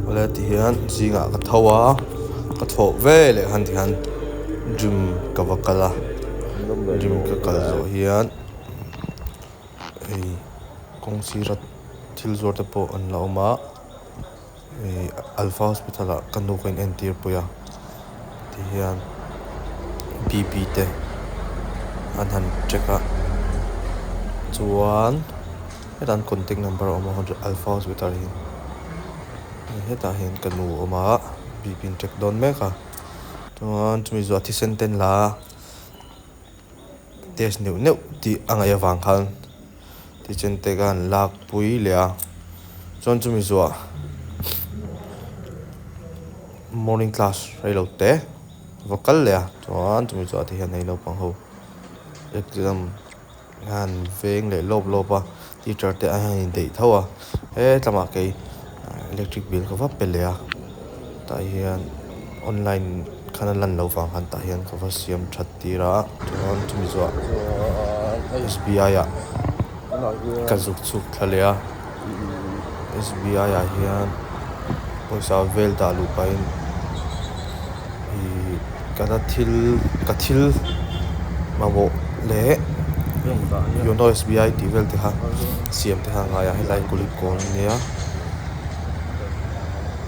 Awle tihian zingah ka tho a ka thawh ve leh khan tihian gym ka va kal a gym ka kal zawh hian hei kawng sira thil zuar te pawh an la awm a ih alpha hospital ah ka nu ka in entir pui a tihian b p te an han check a chuan hetah an contact number a awm a alpha hospital hi hetah hian ka nu a awm a b p an check dawn mek a chuan chumi zawh ah thisen te an la a test neuh neuh tih a ngaih avang khan thisen te khan an lak pui leh a chuan chumi zawh ah morning class reilo te va kal leh a chuan chumi zawh ah te hian hei naupang ho exam an veng leh lawp lawp a teacher te a in daih tho a hetlamah kei electric bill ka va pe leh a tah hian online khan a lan loh vang khan tah hian ka va siam that tir a chuan chumi zawhah s b i ah ka zuk chhuk thla leh a s b i ah hian pawisa vel dah luh pahin ihh ka la thil ka thil mamawh leh yono s b i tih vel te kha siam te kha a ngai a helai kulikawn a nia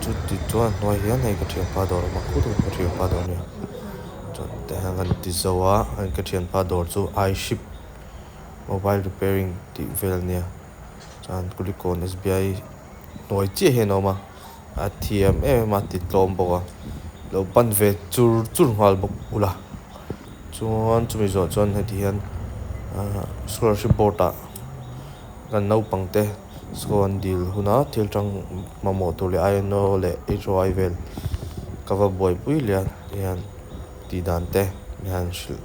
chuti chuan a hnuai hian hei ka thianpa dawr a awm a khutah ka thianpa dawr a nia chuan tah hian kan ti zo a hei ka thianpa dawr chu i ship mobile repairing tih vel a nia chuan kulikawn s b i hnuai chiah hian a awm a. A thiam em em a ti tlawm bawk a lo pan ve chur chur nghal bawk ula chuan chumi zawh chuan heti hian ahh scholarship board ah kan naupang te school an dil huna thil tang mamawh tur leh I N O leh H O I vel ka va buaipui leh a tihian tih dan te mi han hrilh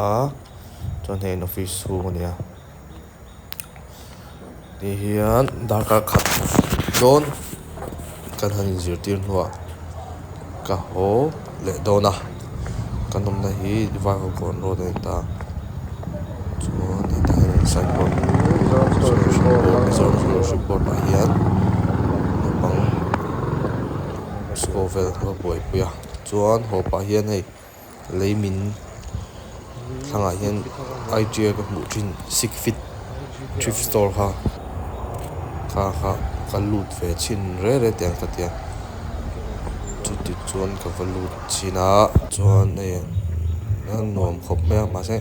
a chuan hei an office chhung a ni a. Ti hian darkar khat dawn kan han inzirtir hnuah ka haw leh dawn a kan awmna hi Vaivakawn road a ni ta chuan hetah hian an sign board Mizoram scholarship board ah hian naupang school vel a buaipui a chuan haw pah hian hei. Lei min thlangah hian I G a ka hmuh thin sick fit thrift store kha kha kha ka lut ve chhin reng reng teh ang ka ti a chuti chuan ka va lut chhin a chuan hei a nuam khawp mai a mahse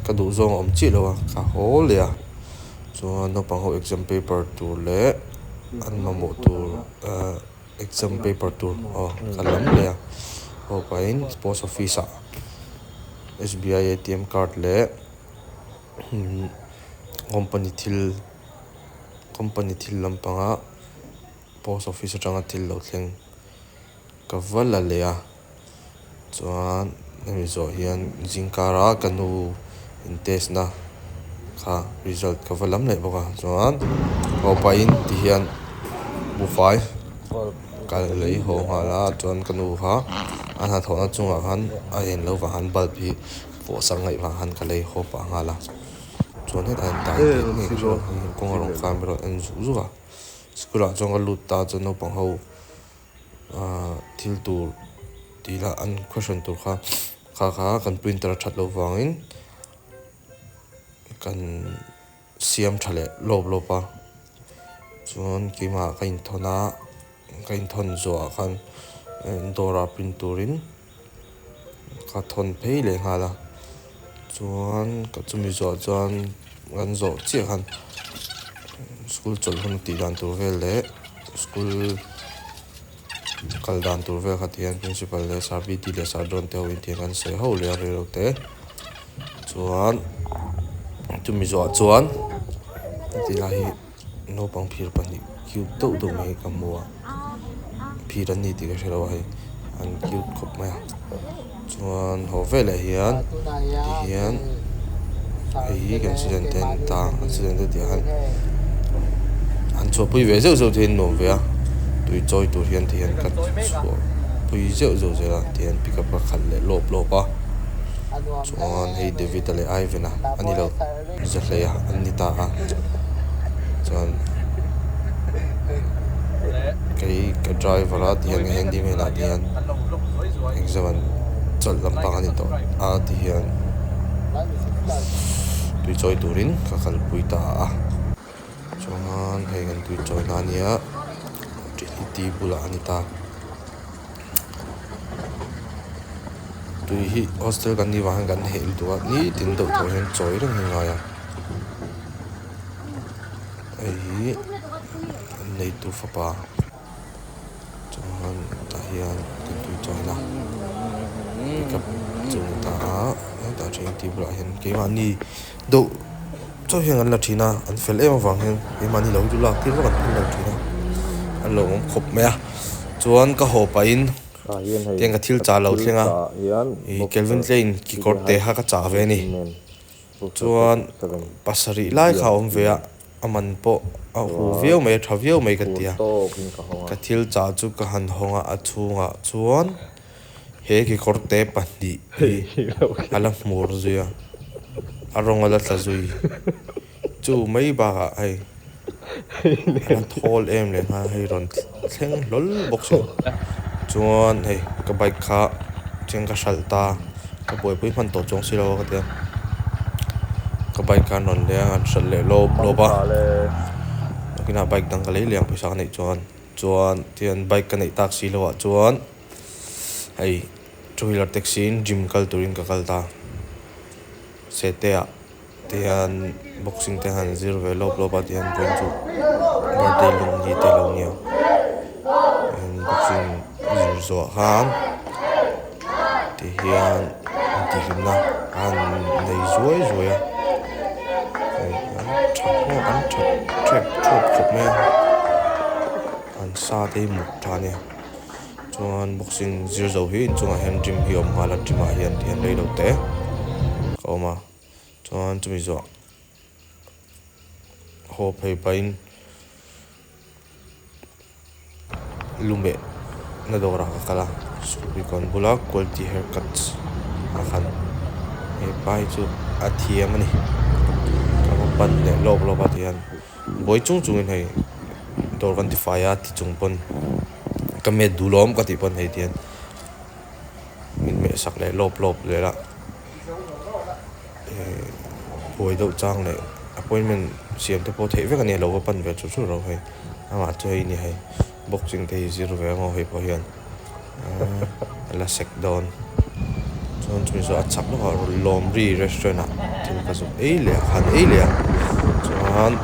ka duh zawng a awm chiah lo a ka haw leh a chuan naupang ho exam paper tur leh an mamawh tur ahh. Exam paper tur aw ka lam leh a haw pahin post office ah S B I A T M card leh company thil company thil lampanga post office atanga thil lo thleng ka va la leh a chuan hemi zawh hian zingkara ka nu in test na kha result ka va lam leh bawk a chuan haw pahin tihian buhfai ka lei haw nghal a chuan ka nu kha a hnathawhna chungah khan a en loh vang khan bulb hi pawh sak ngaih vang khan ka lei haw pah nghal a chuan hetah hian dan teh ngei ka hre lo kawng a rawn khan a rawn en zuk zuk a school ah chuan ka lut ta chuan naupang ho. Ahh thil tur tih lah an question tur kha kha kha kan printer a that loh vangin kan siam tha leh lawp lawp a chuan keimah ka inthawn a ka inthawn zawhah khan dawr ah print turin ka thawn phei leh nghal a chuan ka chumi zawh chuan kan zawh chiah khan school chawlh hun tih dan tur vel leh school kal dan tur vel kha ti hian principal leh sir B T leh sir John te ho in ti hian kan sawi ho leh a reilo te chuan chumi zawhah chuan heti lai hi naupang phir pahnih cute deuh deuh mai ka hmu a phir an ni tih ka hre lo a hei an cute khawp mai a chuan haw veleh hian tihian hei hi kan student te an ta an student te tih ah hian han chhuahpui ve zeuh zeuh te hi an nuam ve a tui chawi tur hian ti hian ka chhuahpui zeuh zeuh zel a tihian pickup ka khalh leh lawp lawp a chuan hei David a leh Ivan a a ni lo. Za hleia an ni ta a, chuan kei. Kei ka driver a tihian ka handyman ah tihian exam an chawlh lampang a ni tawh a tihian tui chawi turin ka kalpui ta a chuan hei kan tui chawi na ania trinity bulah a ni ta tui hi hostel kan nih vang hian kan heh lutuk a nitin deuh tawh hian chawi reng hi a ngai a hei hi. An neitu fapa chuan tah hian kan tui chuan a pickup chu a ni ta a hetah then tih bulah hian keimahni deuh chauh hian an la thin a an fel em avang hian keimahni lo chu lak tir vak an phal lo thin a a lawmawm khawp mai a chuan ka haw pahin tiang ka thil chah lo thleng a ih Kelvin Klein kekawr te kha ka chah ve a ni. Chuan pasarih lai kha a awm ve a, a man pawh a hu viau mai a, tha viau mai ka ti a. Ka thil chah chu ka han hawng a, a chhungah chuan he kekawr te pahnih hi a la hmur zui a, a rawng a la tla zui. Chu mai bakah hei a la thawl em leh nghal hei rawn thleng hlawl bawk si. Chuan hei ka bike kha chiang ka hralh ta ka buaipui hman tawh chuang si lo a ka ti a. Ka bike kha an rawn leng a an hralh leh lawp lawp a. Nakinah bike dang ka lei leh ang pawisa ka neih chuan. Chuan tihian bike ka neih tak si loh ah chuan hei two wheeler taxi in gym kal turin ka kal ta. Sete ah. Tihian boxing te han zir ve lawp lawp a tihian vawiin chu birthday lawm ni te lo nia tihian boxing zir zawh khan tihian intihhlimna an nei zuai zuai a hei an tha hlawm an tha tep thuap khawp mai a an sa te hi mut tha ania chuan boxing zir zo hi inchungah hian gym hi a awm nghal a gym ah hian tihian reilo te ka awm a. Chuan chumi zawh haw phei pahin lumeh na dawrah ka kal a Scooby kawn bula quality haircuts ah khan hepa hi chu a thiam a ni ka va pan leh lawk lawk a tihian buai chung chungin hei dawr kan tifai a ti chung pawn ka met duh lawm ka tih pawn hei tihian min meh sak leh lawp lawp leh a. Buai deuh chang leh appointment siam te pawh theih vek a ni a lo va pan ve chur chur lo hei amah chu hei a ni hei boxing te hi zir ve ang aw hei pawh hian a la sek dawn chuan chumi chu a chak lawkah lawmri restaurant ah thil ka zuk ei leh a han ei leh a chuan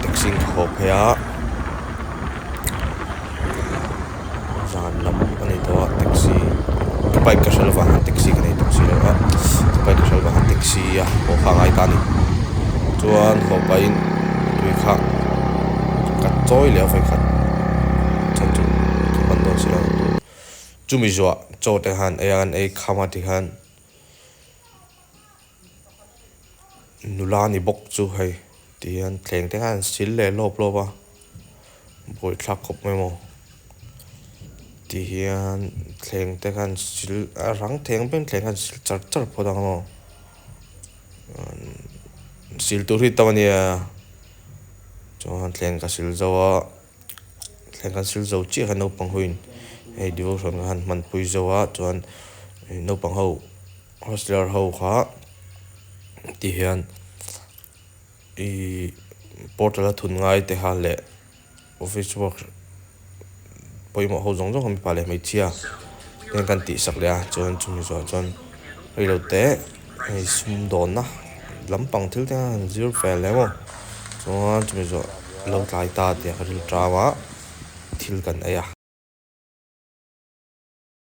taxi in ka haw phei a. Zan lam a ni tawh a taxi ka bike ka hre lovang a taxi ka nei tawh si lo a ka bike ka hre lovang a taxi a haw kha a ngai ta a ni chuan haw pahin tui kha ka chawi leh a vawikhat chhan chu ka hman dawn si lo chumi zuah chaw te khan ei a an ei kham a tikhan. Nula ni bawk chu hei ti hian thleng te khan an sil leh lawp lawp a buaithlak khawp mai maw ti hian thleng te khan sil a rang thei ang ber thleng khan sil char char phawt ang maw sil tur hi tam ania chuan thleng ka sil zo a thleng kan sil zo chiah khan naupang ho in hei devotion khan hmanpui zo a chuan naupang ho. Hostler ho kha ti hian ihh portal a thun ngai te kha leh office work pawimawh ho zawng zawng kha mipa leh hmeichhia hian kan tih sak leh a chuan chumi zawh chuan reilo te hei sumdawnna lampang thil te kha an zir ve leh maw chuan chumi zawh lo tlai ta tih a ka rilṭam a thil kan ei a.